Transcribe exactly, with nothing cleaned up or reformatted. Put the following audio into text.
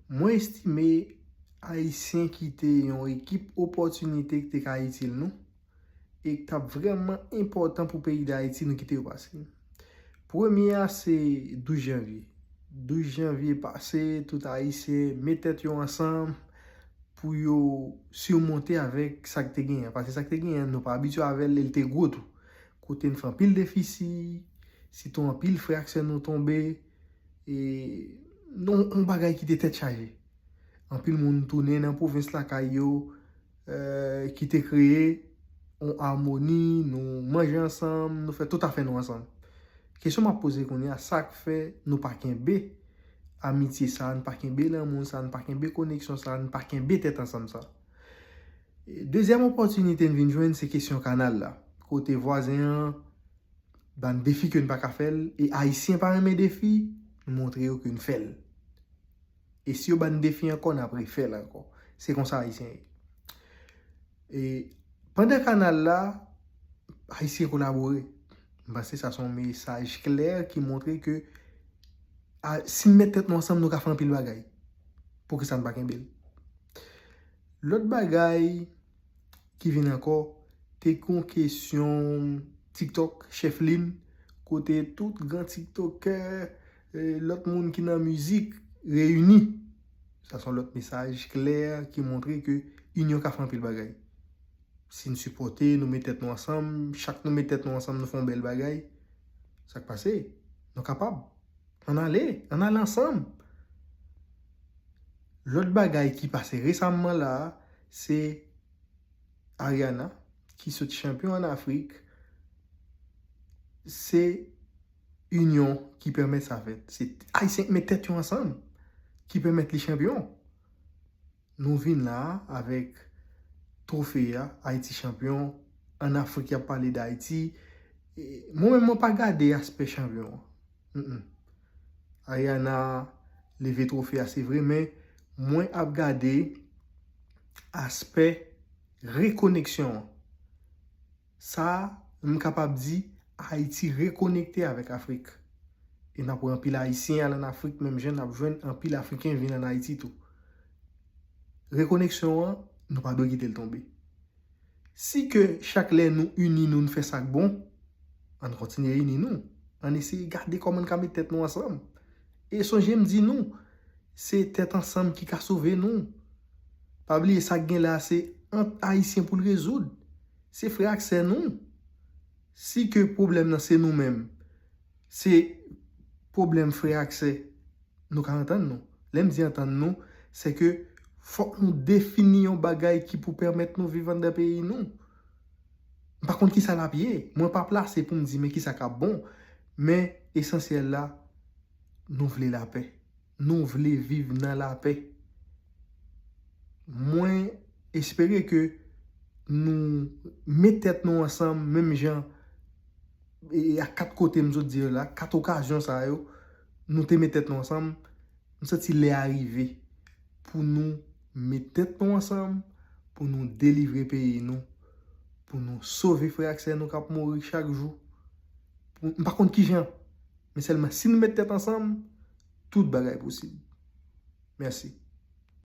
Mwen estime Ayisyen kite yon ekip opòtinite ki te ka itil nou e ki t ap vrèman enpòtan pou peyi Dayiti, nou kite yo pase. Premye a se douz janvye. Douz janvye pase, tout Ayisyen met tèt yo ansanm pou yo simonte avèk sa k te genyen. Paske sa k te genyen, nou pa abitye avè l, e l te gwo tou. Kote n fè anpil defisi, sitou anpil frè ak sè nou tonbe, e yon bagay ki te tèt chaje. Anpil moun tounen nan pwovens lakay yo, ki te kreye yon amoni, nou manje ansanm, nou fè tout afè nou ansanm. Kesyon m ap poze kounye a, sa k fè nou pa kenbe amitye sa, nou pa kenbe lanmou sa, nou pa kenbe koneksyon sa, nou pa kenbe tèt ansanm sa? Dezyèm opòtinite n vin jwenn se kesyon kanal la. Kote vwazen an ba n defi ke n pa ka fè l, e Ayisyen pa renmen defi, nou montre yo ke n fè l. E si yo ba n defi ankò, n ap refè l ankò. Se konsa Ayisyen ye. E pandan kanal la, Ayisyen kolabore. M panse sa se yon mesaj klè ki montre ke a, si n met tèt nou ansanm, nou ka fè anpil bagay. Poukisa n pa kenbe l? Lòt bagay ki vin ankò, te gen yon kesyon TikTok, chèf liy, kote tout gran tiktokè, e, lòt moun ki nan mizik reyini. Sa se yon lòt mesaj klè ki montre ke inyon ka fè anpil bagay. Si n sipòte, nou met tèt nou ansanm, chak nou met tèt nou ansanm, nou fè yon bèl bagay. Sa k pase? Nou kapab. Ann ale, ann ale ansanm. Lòt bagay ki pase resamman la a, se Ariana, ki sot chanpyon ann Afrik. Se inyon ki pèmèt sa fèt. Se Ayisyen k met tèt yo ansanm ki pèmèt li chanpyon. Nou vin la a avèk twofe a, Ayiti chanpyon, ann Afrik y ap pale d Ayiti. E, mwen menm, mwen pa gade aspè chanpyon an. Mm-mm. Ariana leve twofe a, se vre, men mwen ap gade aspè rekoneksyon an. Sa a, m kapab di, Ayiti rekonekte avèk Afrik. E n ap wè anpil Ayisyen al ann Afrik, menm jan n ap jwenn anpil Afriken vin ann Ayiti tou. Rekoneksyon an, nou pa dwe kite l tonbe. Si ke chak lè nou ini nou, nou fè sa k bon, ann kontinye ini nou. Ann eseye gade kòman n ka met tèt nou ansanm. E sonje m di nou, se tèt ansanm ki ka sove nou. Pa bliye sa k gen la a se ant Ayisyen pou l rezoud. Se frè ak sè nou. Si ke pwoblèm nan se nou menm, se pwoblèm frè ak sè, nou ka antann nou. Lè m di antann nou, se ke fòk nou defini yon bagay ki pou pèmèt nou viv anndan peyi nou. M pa konn kisa l ap ye. Mwen pa plase pou m di men kisa k ap bon. Men esansyèl la, nou vle lapè. Nou vle viv nan lapè. Mwen espere ke nou met tèt nou ansanm, menm jan, e a kat kote m sot di yo la, kat okazyon sa yo, nou te met tèt nou ansanm. M santi lè a rive pou nou met tèt nou ansanm, pou nou delivre peyi nou, pou nou sove frè ak sè nou k ap mouri chak jou. Pou, m pa konn kijan, men sèlman si nou met tèt ansanm, tout bagay posib. Mèsi.